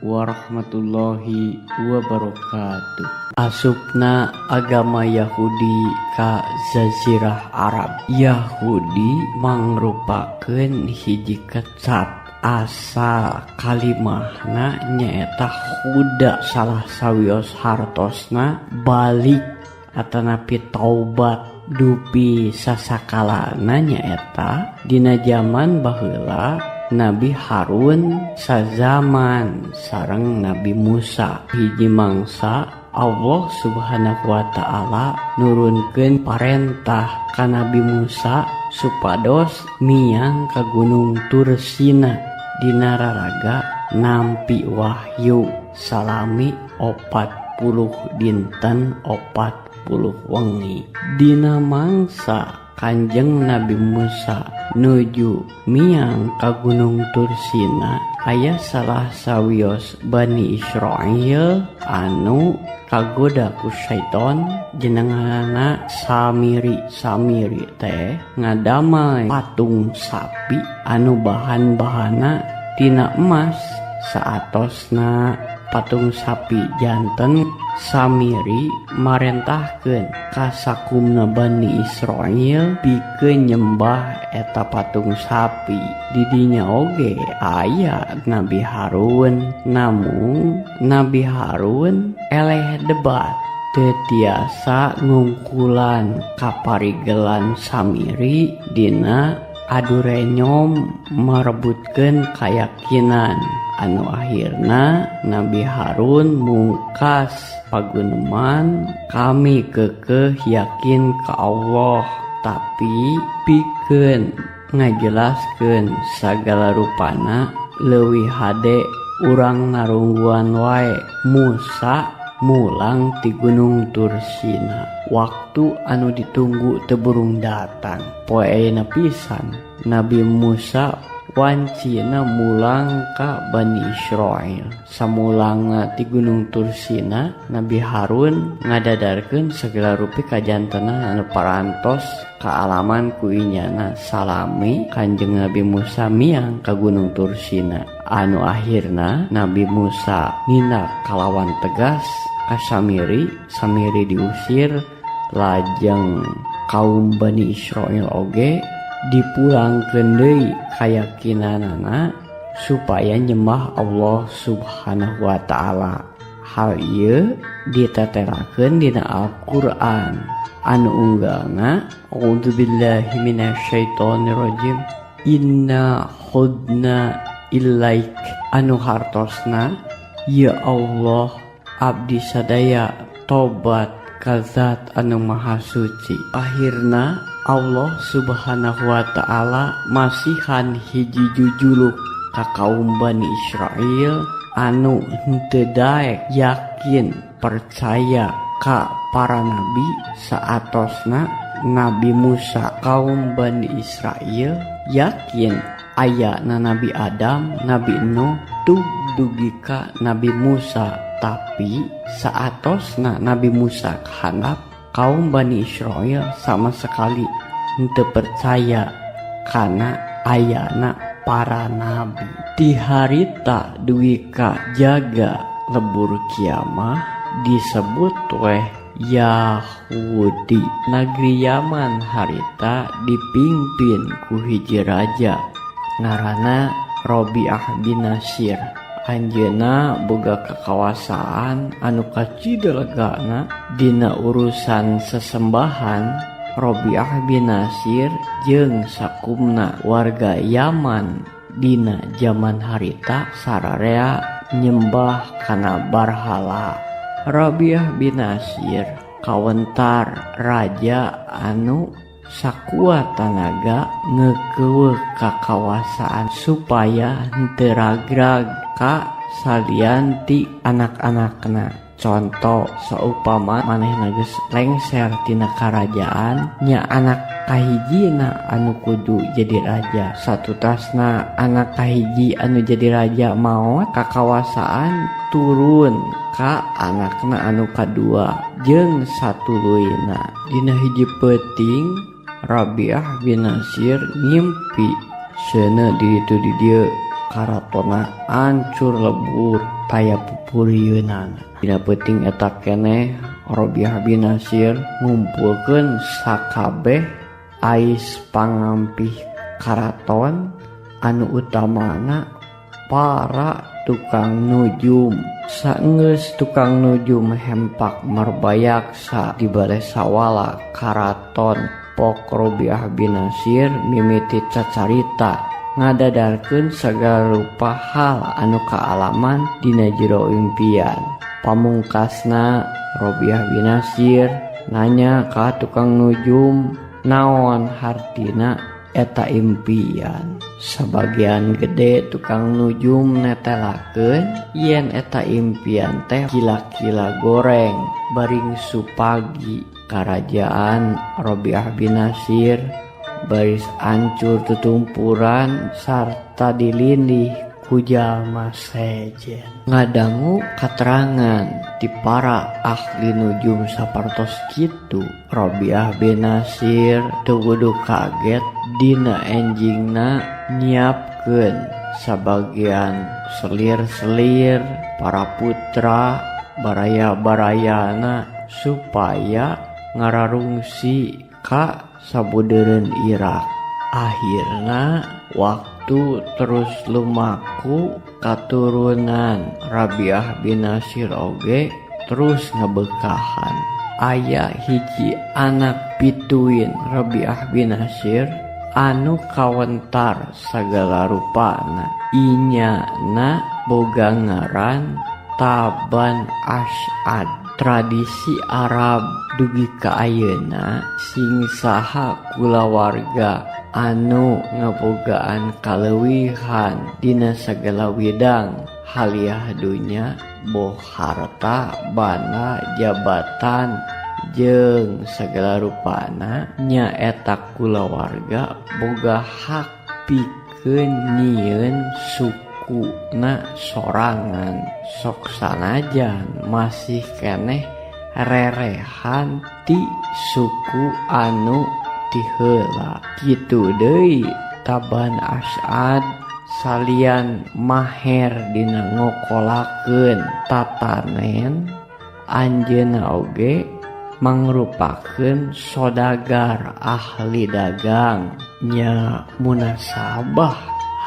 warahmatullahi wabarakatuh. Asupna agama Yahudi ka Jazirah Arab. Yahudi mangrupakeun hiji kecap, asal kalimahna nyaeta huda, salah sawios hartosna balik atanapi taubat. Dupi sasakalana nyaeta dina jaman baheula Nabi Harun sazaman sareng Nabi Musa. Hiji mangsa Allah Subhanahu wa ta'ala nurunkeun parentah ka Nabi Musa supados miang ka Gunung Tursina dina raraga nampi wahyu salami 40 dinten 40 wengi. Dina mangsa Kanjeng Nabi Musa nuju miang ka Gunung Tursina, aya salah sawios Bani Israel anu kagoda ku syaiton, jenenganana Samiri. Samiri teh ngadamel patung sapi anu bahan-bahanna tina emas. Saatosna patung sapi janten, Samiri marentahkeun ka sakumna Bani Israel pikeun nyembah eta patung sapi. Didinya oge aya Nabi Harun, namung Nabi Harun eleh debat, teu tiasa ngungkulan kaparigelan Samiri dina adu renyom merebutkeun kayakinan, anu akhirna Nabi Harun mungkas paguneman, "Kami kekeh yakin ka Allah," tapi pikeun ngajelaskeun sagala rupana leuwih hade urang ngarungguan wae Musa mulang ti Gunung Tursina. Waktu anu ditunggu teu burung datang. Poe ayeuna pisan Nabi Musa wancina mulang ka Bani Israel. Samulangna ti Gunung Tursina, Nabi Harun ngadadarkeun segala rupi kajantenan anu parantos kaalaman ku inyana salami Kanjeng Nabi Musa miang ka Gunung Tursina, anu akhirna Nabi Musa nindak kalawan tegas ka Samiri. Samiri diusir, lajeng kaum Bani Israel oge dipulangkeun deui kayakinanana supaya nyembah Allah Subhanahu wa ta'ala. Hal ieu ditetelakeun dina Al-Qur'an anu unggalna A'udzubillahi minasyaitonirrajim, inna hudna ilaik, anu hartosna ya Allah, abdi sadaya tobat ka Zat anu maha suci. Akhirna Allah Subhanahu wa ta'ala masihan hiji jujuluk ka kaum Bani Israel anu henteu daek yakin percaya ka para nabi saatosna Nabi Musa. Kaum Bani Israel yakin ayana Nabi Adam, Nabi Nuh, tug dugi ka Nabi Musa, tapi saatosna Nabi Musa kahandap, kaum Bani Israel sama sekali henteu percaya kana ayana para nabi. Ti harita dugi ka jaga lebur kiamah disebut weh Yahudi. Negeri Yaman harita dipimpin ku hiji raja ngaranna Robiah bin Nasir. Anjeunna boga kakawasaan anu kacida legana dina urusan sesembahan. Robiah bin Nasir jeung sakumna warga Yaman dina jaman harita sararea nyembah kana barhala. Robiah bin Nasir kawentar raja anu sakuat tanaga ngekeuweuh kakawasaan supaya henteu ragrag ka salian ti anak-anakna. Contoh, saupama manehna geus lengser tina karajaan nya, anak kahijina anu kudu jadi raja. Satutasna anak kahiji anu jadi raja maot, kakawasaan turun ka anakna anu kadua jeung satuluyna. Dina hiji peuting, Rabiah bin Nasir ngimpi seuneu di ditu di dieu. Karatonna ancur lebur taya pupurieunana. Dina peuting eta keneh Robiah bin Nasir ngumpulkeun sakabeh ais pangampih karaton anu utamana para tukang nujum. Saenggeus tukang nujum hempak marbayaksa di bale sawala karaton Pok Robiah bin Nasir mimiti cacarita ngadadarkeun sagala rupa hal anu kaalaman dina jero impian. Pamungkasna Robiah bin Nasir nanya ka tukang nujum naon hartina eta impian. Sabagian gede tukang nujum netelakeun yen eta impian teh kila-kila goreng baring supagi karajaan Robiah bin Nasir baris ancur tutumpuran sarta dilindih ku jalma sejen. Ngadangu katerangan ti para ahli nujum sapertos kitu, Robiah bin Nasir teu kudu kaget dina enjingna nyiapkeun sabagian selir-selir para putra baraya-barayana supaya ngararungsi ka sabudeureun Irak. Akhirna waktu terus lumaku katurunan Rabiah bin Nasir oge terus ngebekahan. Aya hiji anak pituin Rabiah bin Nasir anu kawentar sagala rupana. Inyana boga ngaran Taban As'ad. Tradisi Arab dugi ka ayeuna sing saha kulawarga anu ngabogaan kaleuwihan dina sagala widang haliah dunya boh harta banda jabatan jeung sagala rupana nyaeta kulawarga boga hak pikeun nyieun sukuna sorangan sok sanajan masih keneh rerehan ti suku anu ti heula. Kitu deui Taban As'ad salian maher dina ngokolakeun tatanen anjeunna oge mangrupakeun sodagar ahli dagang nya munasabah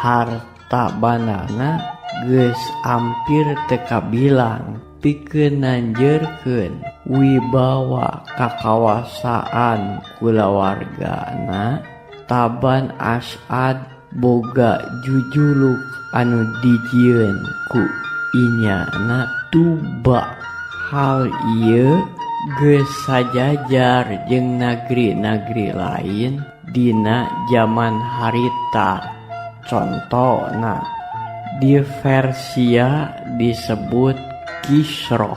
harta bandana geus ampir teu kabilang pikeun nanjeurkeun wibawa kakawasaan kulawargana. Taban As'ad boga jujuluk anu dijieun ku inyana Tuba. Hal ieu geus sajajar jeung nagri-nagri lain dina jaman harita. Contona di Persia disebut Kisroh,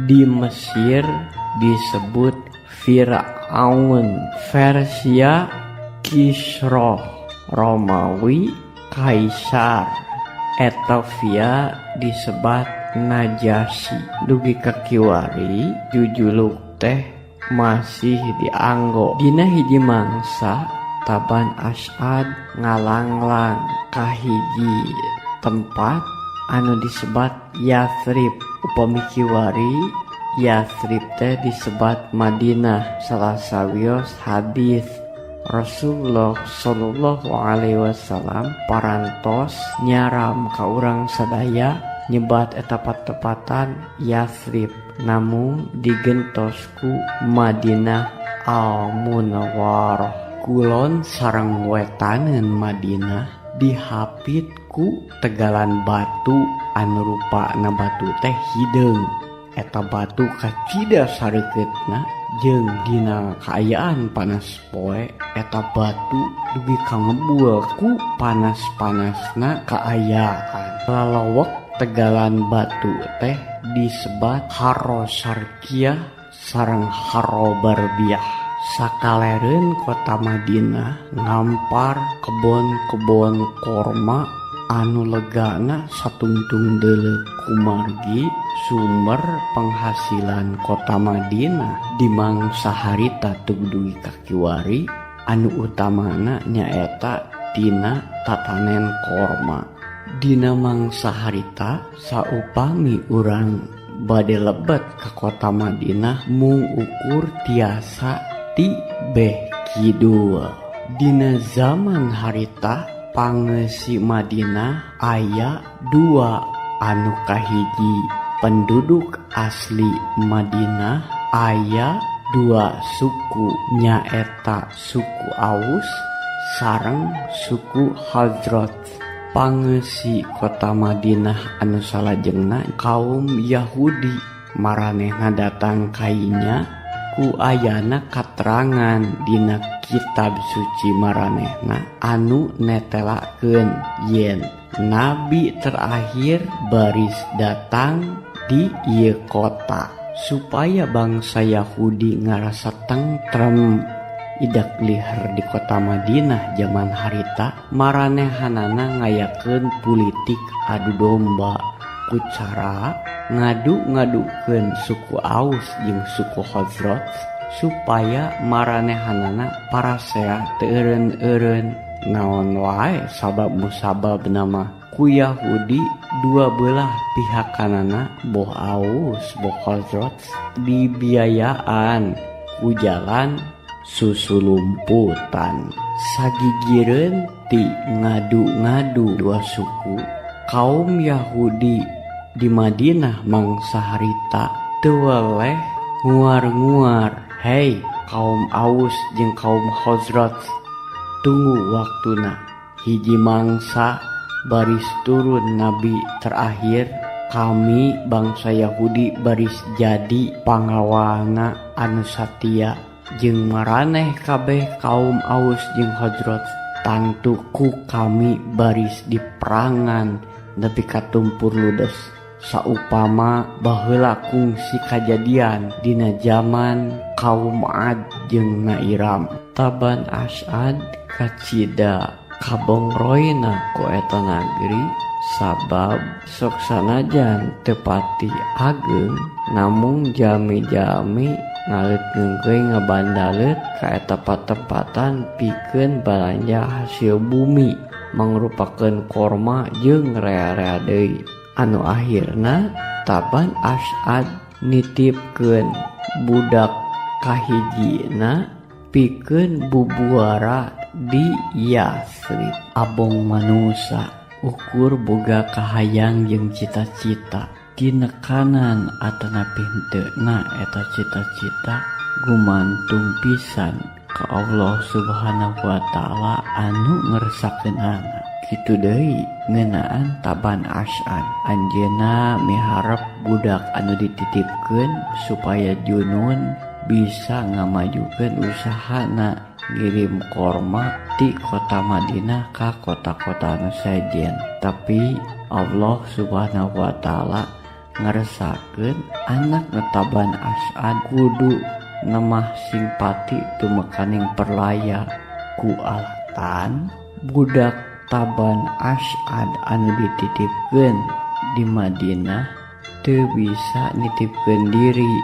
di Mesir disebut Firaun. Persia Kisroh, Romawi Kaisar, Ethiopia disebat Najasyi. Dugi ka kiwari jujuluk teh masih dianggo. Dina hiji mangsa Taban As'ad ngalanglang ka hiji tempat anu disebat Yathrib. Upami kiwari Yathrib teh disebat Madinah. Salah sawios hadis Rasulullah Shallallahu Alaihi Wasallam parantos nyaram ka urang sadaya nyebat eta patepatan Yathrib namung digentos ku Madinah Al-Munawwarah. Kulon sareng wetaneun Madinah dihapit ku tegalan batu anu rupana batu teh hideung. Eta batu kacida sareuketna jeung dina kaayaan panas poe eta batu dugi ka ngebul ku panas-panasna kaayaan. Lalawek tegalan batu teh disebat Haro Sarkiah sareng Haro Barbiah. Sakalereun kota Madinah ngampar kebon-kebon korma anu legana satungtung deuleu kumargi sumber penghasilan kota Madinah di mangsa harita teu dugi ka kiwari anu utamana nyaeta tina tatanen korma. Dina mangsa harita saupami urang bade lebet ka kota Madinah mung ukur tiasa ti beh kidul. Dina zaman harita pangeusi Madinah aya dua anu kahiji penduduk asli Madinah aya dua suku nyaeta suku Aus sareng suku Khazraj. Pangeusi kota Madinah anu salajengna kaum Yahudi maranehna datang kainya ku ayana katerangan dina kitab suci maranehna anu netelakeun yen nabi terakhir baris datang di ieu kota supaya bangsa Yahudi ngarasa tentrem idak liher di kota Madinah zaman harita maranehanana ngayakeun politik adu domba ku cara ngadu-ngadukeun suku Aus jeung suku Khazraj supaya maranehanana parasea teu eureun-eureun naon wae sabab musabab nama ku Yahudi dua belah pihakanana boh Aus boh Khazraj dibiayaan ku jalan susulumputan. Sagigireun ti ngadu-ngadu dua suku kaum Yahudi di Madinah mangsa harita teu weleh nguar-nguar, "Hei kaum Aus jeung kaum Khazraj, tunggu waktuna hiji mangsa baris turun nabi terakhir, kami bangsa Yahudi baris jadi pangawana anu satia jeung maraneh kabeh kaum Aus jeung Khazraj tangtu ku kami baris di perangan nepi ka tumpur ludes." Saupama baheula kungsi kajadian dina zaman kaum Ad jeung Nairam. Taban As'ad kacida kabongroyna ku eta nagri sabab sok sanajan teu pati ageng namung jami-jami ngaleut ngeungkeuy ngabandaleut ka eta patempatan pikeun balanja hasil bumi mangrupakeun korma jeung rea-rea deui. Anu akhirna Taban As'ad nitipkeun budak kahijina pikeun bubuara di Yasrib. Abong manusa ukur boga kahayang jeung cita-cita tinekanan atanapi henteu na eta cita-cita gumantung pisan ka Allah Subhanahu wa taala anu ngersakeunana. Kitu deui ngeunaan Taban As'ad, anjeunna miharep budak anu dititipkeun supaya junun bisa ngamajukeun usahana ngirim korma ti kota Madinah ka kota-kota anu sejen. Tapi Allah Subhanahu wa taala ngeresakeun anak Taban As'ad kudu nemah simpati tumekaning perlaya ku alatan budak Taban As'ad anu dititipkeun di Madinah teu bisa nitipkeun diri,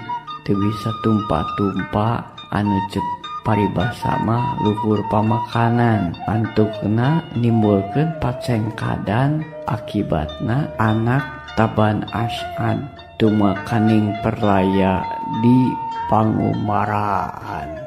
teu bisa tumpa-tumpa anu cek paribasa mah luhur pamakanan. Antukna nimbulkeun pacengkadan, akibatna anak Taban As'ad tumekaning perlaya di pangumaraan.